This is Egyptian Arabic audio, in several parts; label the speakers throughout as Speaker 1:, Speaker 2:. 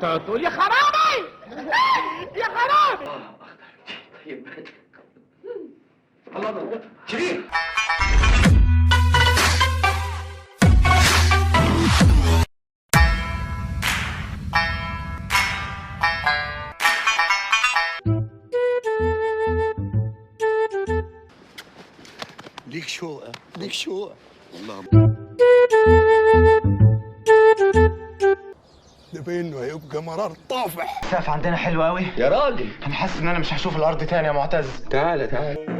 Speaker 1: تقول يا خرابي يا خرابي.
Speaker 2: الله الله شريف.
Speaker 3: ليك شوقة ليك شوقة.
Speaker 4: والله
Speaker 3: ده باين انه هيبقى مرار طافح.
Speaker 5: السقف عندنا حلو قوي
Speaker 2: يا راجل.
Speaker 5: انا حاسس ان انا مش هشوف الارض تاني يا معتز.
Speaker 2: تعالى تعالى.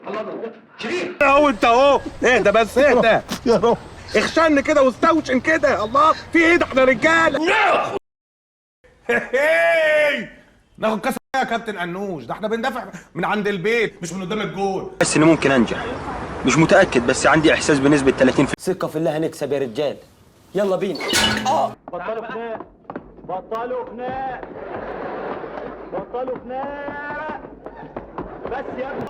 Speaker 2: الله الله شريف.
Speaker 6: اهو انت اهو، اهدى بس اهدى.
Speaker 3: يا رب
Speaker 6: اخشن كده واستوشن كده. الله في ايه ده، احنا رجاله. ناخد كاس يا كابتن قنوش، ده احنا بندافع من عند البيت مش من قدام الجول.
Speaker 7: بس اني ممكن انجح، مش متاكد بس عندي احساس بنسبة 30%.
Speaker 8: ثقة في الله هنكسب يا رجال، يلا بينا.
Speaker 1: بطلوا خناق، بطلوا خناق، بطلوا خناق بس يا ابني.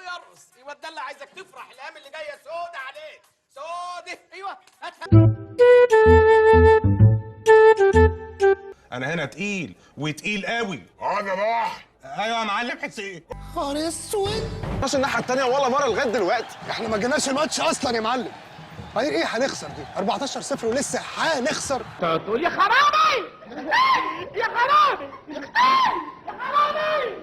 Speaker 9: يرقص يبقى ده اللي عايزك تفرح. الايام اللي جاية سودة عليك سودة. ايوه
Speaker 6: انا هنا تقيل وتقيل قوي.
Speaker 4: انا راح.
Speaker 6: ايوه يا معلم حسين.
Speaker 3: نهار اسود.
Speaker 10: مش الناحية التانية ولا مرة لغاية دلوقتي.
Speaker 3: احنا ما جيناش الماتش اصلا يا معلم. بعدين ايه هنخسر دي 14-0 ولسه هنخسر.
Speaker 1: تقول يا خرابي يا خرابي يا خرابي.